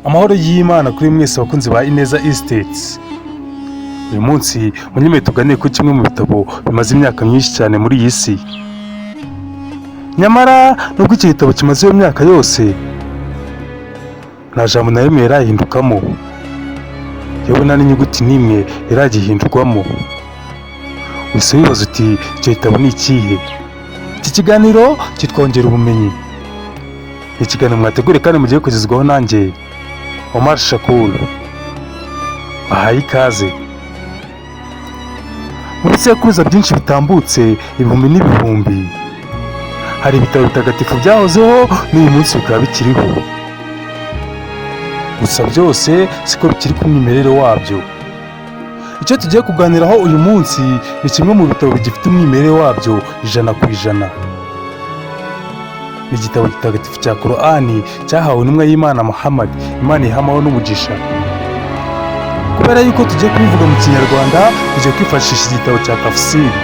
Amahoro y'Imana kuri mwese abakunzi ba Ineza Estates. Uyu munsi munyemerere tuganire kuri kimwe mu bitabo bimaze imyaka myinshi cyane muri iyi si. Nyamara nubwo iki gitabo kimaze iyo myaka yose, nta jambo na rimwe rirahindukamo, yewe nta n'inyuguti n'imwe iragihindurwamo. Wese wibaza uti: "Icyo gitabo ni ikihe?" Iki kiganiro kitwongera ubumenyi. Ni ikiganiro mwateguriwe kandi mugiye kugezwaho nanjye, Omar Shakur. Bahaye ikaze. Mu bisekuruza byinshi bitambutse, ibihumbi n'ibihumbi, hari ibitabo bitagatifu byahozeho, n'uyu munsi bikaba bikiriho. Gusa byose siko bikiri ku mwimerere wabyo. Icyo tugiye kuganiraho uyu munsi ni kimwe mu bitabo bigifite umwimerere wabyo 100%. Ni igitabo gitagatifu cya Korani cyahawe intumwa y'Imana Muhammad, Imana iha amahoro n'umugisha. Kubera yuko tugiye kubivuga mu Kinyarwanda, tugiye kwifashisha igitabo cya tafsiri.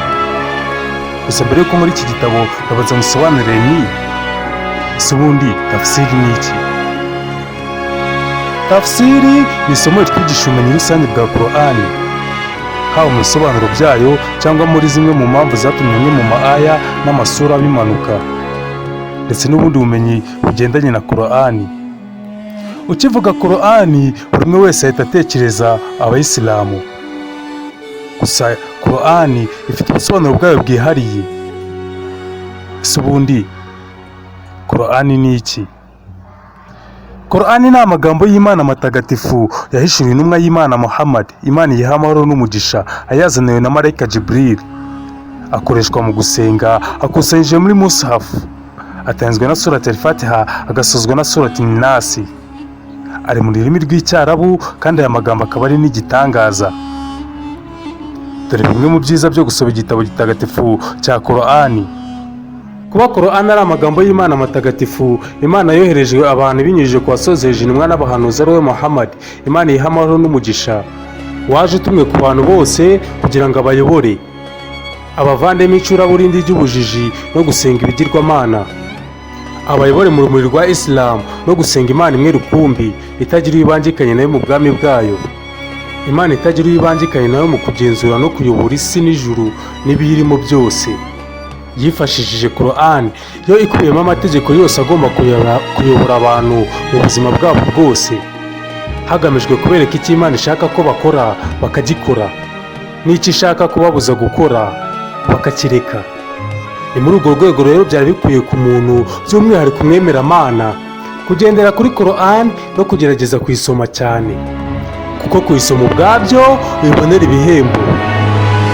Gusa mbere yuko muri iki gitabo, ndabanza musobanurire ni ese ubundi tafsiri ni iki? Tafsiri ni isomo ritwigisha ubumenyi rusange bwa Korani, haba mu bisobanuro byayo cyangwa muri zimwe mu mpamvu zatumye amwe mu maaya n'amasura bimanuka, ndetse n'ubundi bumenyi bugendanye na Korani. Ukivuga Korani, buri umwe wese ahita atekereza Abayisilamu. Gusa Korani ifite ubusobanuro bwayo bwihariye. Ese ubundi Korani ni iki? Korani ni amagambo y'Imana matagatifu yahishuriwe intumwa y'Imana Muhammad, Imana iyiha amahoro n'umugisha, ayazaniwe na marayika Jibril. Akoreshwa mu gusenga, akusanyije muri Mushafu, atangizwa na Surati Al-Fatiha, agasozwa na Surati Nasi. Ari mu rurimi rw'Icyarabu, kandi aya magambo akaba ari n'igitangaza. Dore bimwe mu byiza byo gusoma igitabo gitagatifu cya Korani. Kuba Korani ari amagambo y'Imana matagatifu, Imana yohereje abantu binyujije ku wasozeje intumwa n'abahanuzi, ari we Muhammad, Imana iha amahoro n'umugisha, waje utumwe ku bantu bose kugira ngo abayobore, abavandemo icuraburindi ry'ubujiji no gusenga ibigirwamana, abayobore mu rumuri rwa Isilamu no gusenga Imana imwe rukumbi itagira uwo ibangikanye nayo mu bwami bwayo, Imana itagira uwo ibangikanye nayo mu kugenzura no kuyobora isi n'ijuru n'ibiyirimo byose. Yifashishije Korani yo ikubiyemo amategeko yose agomba kuyobora abantu mu buzima bwabo bwose, hagamijwe kubereka icyo Imana ishaka ko bakora bakagikora, n'icyo ishaka kubabuza gukora bakakireka. Ni muri urwo rwego rero byari bikwiye ku muntu, by'umwihariko umwemeramana, kugendera kuri Korani no kugerageza kuyisoma cyane, kuko kuyisoma ubwabyo bibonera ibihembo,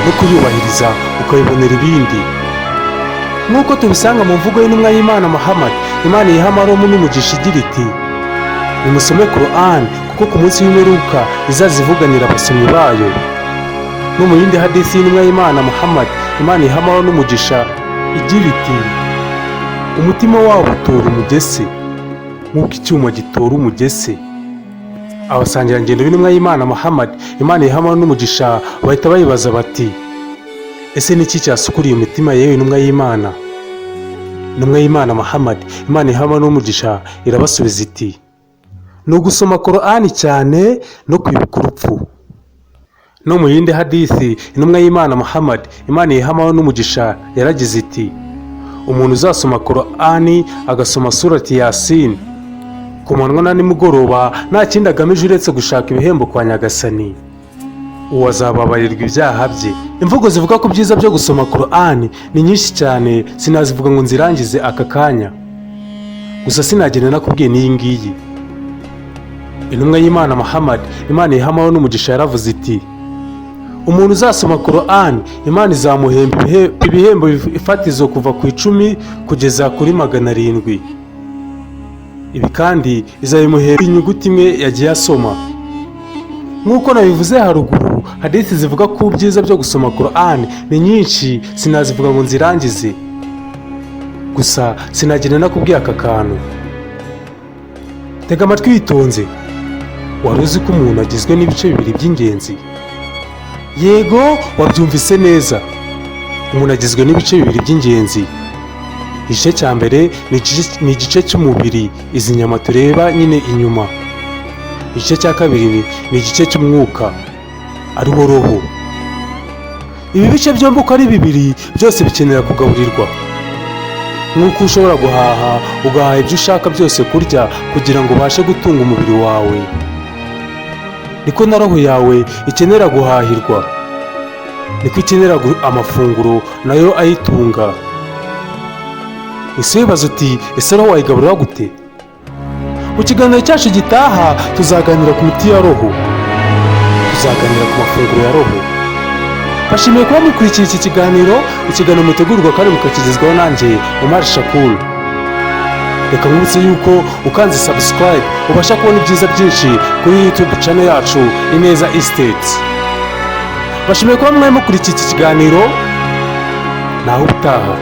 no kuyubahiriza ukabibonera ibindi, nk'uko tubisanga mu mvugo y'intumwa y'Imana Muhammad, Imana iha amahoro n'umugisha, igira iti: "Nimusome Korani, kuko ku munsi w'imperuka izazivuganira abasomyi bayo." No mu yindi hadisi y'intumwa y'Imana Muhammad, Imana iha amahoro n'umugisha, igira iti: "Umutima wabo utora umugese nk'uko icyuma gitora umugese." Abasangirangendo b'intumwa y'Imana Muhammad, Imana iha amahoro n'umugisha, bahita bayibaza bati: "Ese ni iki cyasukuriye umutima, yewe intumwa y'Imana?" Intumwa y'Imana Muhammad, Imana iha amahoro n'umugisha, irabasubiza iti: "Ni ugusoma Korani cyane no kwibuka urupfu." No mu yindi hadisi, intumwa y'Imana Muhammad, Imana iha amahoro n'umugisha, yaragize iti: "Umuntu uzasoma Korani, agasoma Surati Yasini ku manywa na nimugoroba, nta kindi agamije uretse gushaka ibihembo kwa Nyagasani, uwo azababarirwa ibyaha bye." Imvugo zivuga ku byiza byo gusoma Korani ni nyinshi cyane, sinazivuga ngo nzirangize aka kanya. Gusa sinagenda nakubwiye n'iyi ngiyi. Intumwa y'Imana Muhammad, Imana iha amahoro n'umugisha, yaravuze iti: "Umuntu uzasoma Korani, Imana izamuhemba ibihembo ifatizo kuva ku 10 kugeza kuri 700. Ibi kandi izabimuhemba inyuguti imwe yagiye asoma." Nk'uko nabivuze haruguru, hadisi zivuga ku byiza byo gusoma Korani ni nyinshi, sinazivuga ngo nzirangize. Gusa sinagenda nakubwiye aka kantu. Tega amatwi witonze. Wari uzi ko umuntu agizwe n'ibice bibiri by'ingenzi? Yego, wabyumvise neza, umuntu agizwe n'ibice bibiri by'ingenzi. Igice cya mbere ni igice cy'umubiri, izi nyama tureba nyine inyuma. Igice cya kabiri ni igice cy'umwuka, ariwo roho. Ibi bice byombi uko ari bibiri byose bikenera kugaburirwa, nk'uko ushobora guhaha, ugahaha ibyo ushaka byose kurya kugira ngo ubashe gutunga umubiri wawe, niko na roho yawe ikenera guhahirwa, niko ikenera amafunguro nayo ayitunga. Ese wibaza uti: "Ese roho wayigaburira gute?" Mu kiganiro cyacu gitaha tuzaganira ku miti ya roho, tuzaganira ku mafunguro ya roho. Bashimiye kuba mukurikiye iki kiganiro, ikiganiro mutegurirwa kandi mukakigezwaho nanjye, Omar Shakuru. Reka nkubutse yuko ukanze subscribe ubasha kubona ibyiza byinshi kuri YouTube channel yacu, Ineza Estate. Bashimiye kuba mwari mukurikiye iki kiganiro. Naho ubutaha.